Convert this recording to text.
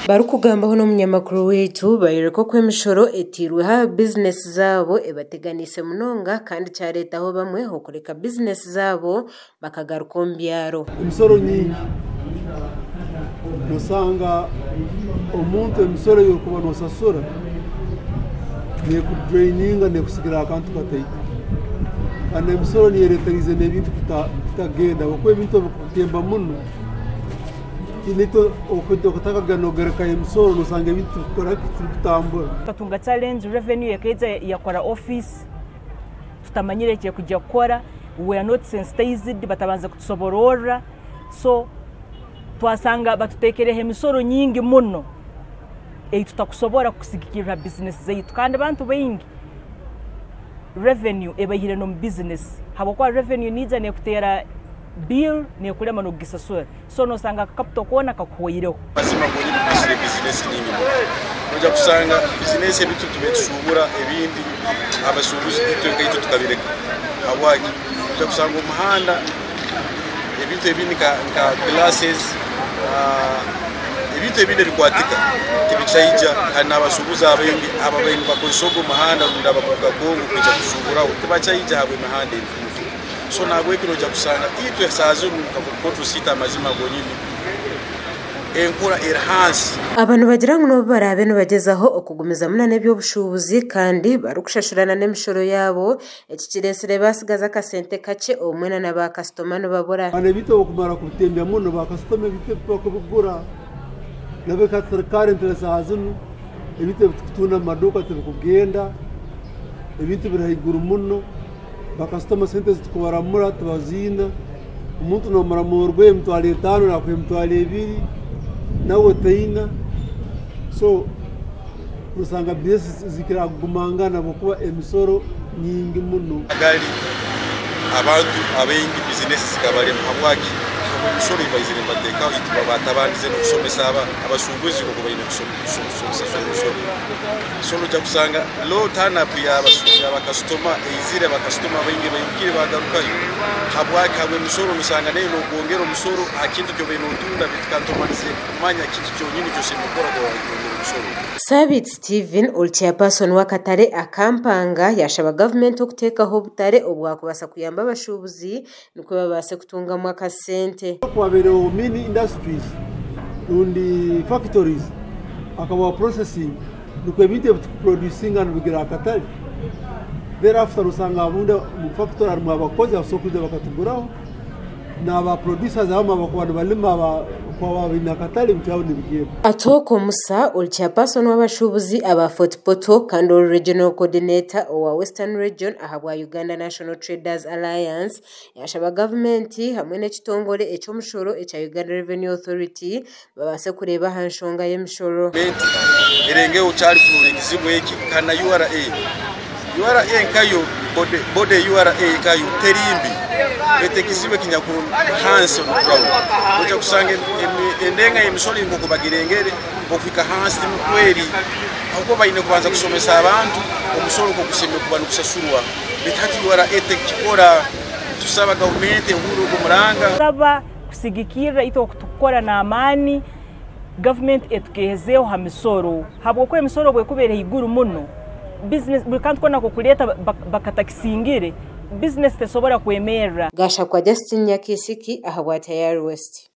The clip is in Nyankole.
Barikugambaho n'omunyamakuru waitu bayoreka oku emishoro etairweho aha bizinesi zaabo ebateganiise munonga kandi kyareetaho bamwe okureka bizinesi zaabo bakagaruka omu byaro. Emisoro nyingi nosanga omuntu emisoro ei orikuba nosasura nekudureyininga nekusigira akantu kataito kandi emisoro niyo ereterize n'ebintu kutagenda ahabw'okuba ebintu obubikutemba muno naitwe otakagira nogarukayo emisoro nosanga ebintu tibikutambura. Tukatunga challenge revenue ekaija yakora office tutamanyire eki erikuija kukora, we are not sensitized batabanza kutusobororra so twasanga batuteekireho emisoro nyingi muno ei tutakusobora kusigikirra ha bizinesi zaitu kandi abantu baingi revenue ebaihire n'omu bizinesi habwokuba revenue neija nekuteera bill nekulema n'okugisasura so nosanga aka capital koona kakuhweireho. Amazima gonyini tukozire bizinesi nyingi muno. Noija kusanga bizinesi ebi tubaire nitushubura ebindi abashubuzi itwe nkaitwe tukabireka. Habwaki? Noija kusanga omuhanda ebintu ebindi nka glasses, ebintu ebindi ebikwatika tibikyaija kandi n'abashubuzi abaingi ababaire nibakozesa ogu omuhanda rundi abakuruga Congo kwija kushuburaho tibakyaija ahabw'emihanda entuufu. So nahabweki noija kusanga itwe saaha zinu nka Fort City amazima gonyini enkora eri hansi. Aba nibagira ngu n'obu baraabe nibagyezaho okugumizamu n'eby'obushuubuzi kandi barikushashurana n'emishoro yaabo, eki kireetsire baatsigaza akasente kakye obumwe na baakasitoma nibabura. Kandi ebintu obukumara kubitembya muno bakasitoma ebintu ebi bakubigura nabwe nka currently saaha zinu ebintu ebitukutunda omu maduuka tibikugenda, ebintu biri haiguru muno. Bakasitoma sente ezitukubaramura tibaziina, omuntu nomuramura orugoye 50,000 nakuha 20,000 nawe otaina, so nosanga bizinesi zikira kugumangana ahabwokuba emisoro nyingi muno. Gari abantu abaingi bizinesi zikabarema habwaki? Habw'emisoro ei baizire nibateekaho itwe batabandize n'okushomesa abashuubuzi oku baine kusasura emisoro. So noija kushanga low turn up y'abakasitoma eizire bakasitoma baingi bairukire baagarukayo. Habwaki? Habw'emisoro noshanga nayo nokwongera omusoro aha kintu eki obaire notunda beitu kandi tomanyire kumanya kiki kyonyini eki osemeriire kukora kwongera omusoro. Sabiiti Stephen ori chairperson w'akatare aka Mpanga yaashaba gavumenti okuteekaho obutare obwakubaasa kuyamba abashuubuzi nikwo babaase kutungamu akasente. Ku habaireho mini industries rundi factories hakabaho processing nikwo ebintu ebi tukuproducinga nibigira aha katare thereafter osanga obundi omu factory harimu abakozi abasobola kwija bakatuguraho n'aba producers abamwe abakuba nibarima kuba baine akatare ebintu byabo nibigyenda. Atoko Musa ori chairperson w'abashuubuzi aba Fort Portal kandi ori Regional Coordinator owa Western Region ahabwa Uganda National Traders Alliance yashaba gavumenti hamwe n'ekitongore eky'omushoro ekya Uganda Revenue Authority babaase kureeba aha nshonga y'emishoro. Gavumenti erengeho kyari kurora ekizibu eki kandi na URA. URA nkayo body ya URA nkayo teri mbi beitu ekizibu ekinyakuri hansi omu ground noija kushanga endenga y'emisoro nk'oku bagirengere okuhika hansi tinukwo eri ahabw'okuba baine kubanza kushomesa abantu omusoro nk'oku gushemereire kuba nigusasurwa beitu hati URA tekukikora. Nitusaba gavumenti ehurire ogu muranga. Tusaba kusigikirra itwe oku tukukora n'amaani gavumenti etukeehezeeho ha misoro habwokuba emisoro obu ekuba eri haiguru muno bizinesi buri kantu koona ak'okuleeta bakatakisingire bizinesi tesobora kwemerra. Gashakwa Justine Nyakisiki ahabwa Tayari West.